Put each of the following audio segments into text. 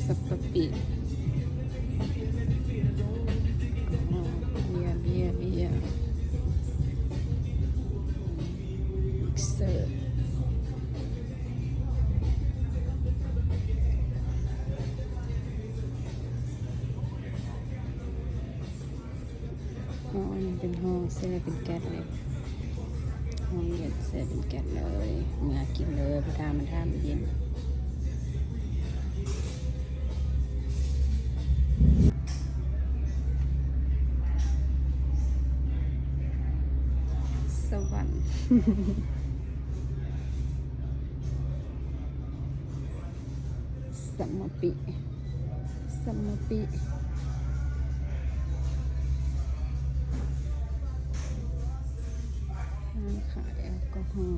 ສັບປະປິ ເບຍ ເບຍ ເບຍ ເຊີ. ອໍ ອັນນີ້ເປັນຫໍ່ແຊ່ເປັນແກັດເລີຍ ຫໍ່ເຢັນແຊ່ເປັນແກັດເລີຍ ເມືອກິນເລີຍ ບໍ່ຖ້າມັນຖ້າມັນເຢັນ. ສະຫວັນ ສະມາປິ ສະມາປິ ຮ້ານຂາຍແອລກໍຮໍ.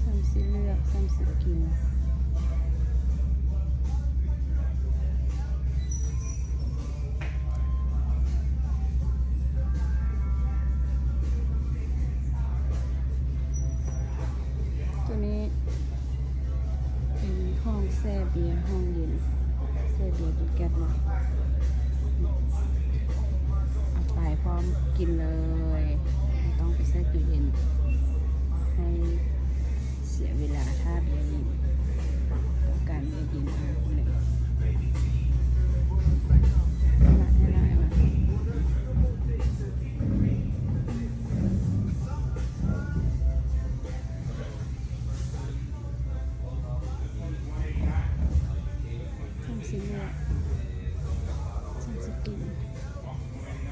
ຊ່ຳຊິເລືອກ ຊ່ຳຊິກິນ. ໂຕນີ້ເປັນຫ້ອງແຊ່ເບຍ ຫ້ອງເຢັນ ແຊ່ເບຍເປັນແກັດເນາະ ເອົາໄປພ້ອມກິນເລີຍ ບໍ່ຕ້ອງໄປແຊ່ຕູ້ເຢັນໃຫ້ເສຍເວລາຖ້າເບຍເຢັນ ຕ້ອງການເບຍເຢັນ ເອົາເລີຍ. ຊ່າງຊິເລືອກ ຊ່າງຊິກິນ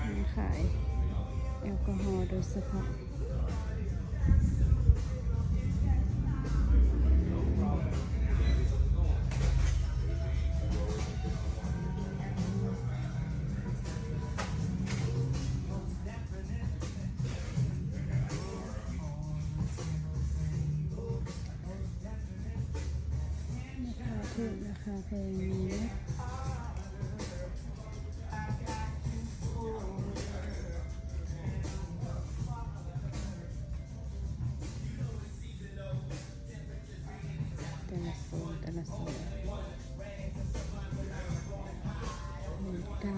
ຮ້ານຂາຍແອລກໍຮໍໂດຍສະເພາະ. ລາຄາຖືກ ລາຄາແພງ ມີເນາະ. ແຕ່ລະໂຊນ ແຕ່ລະໂຊນ ເມກາ.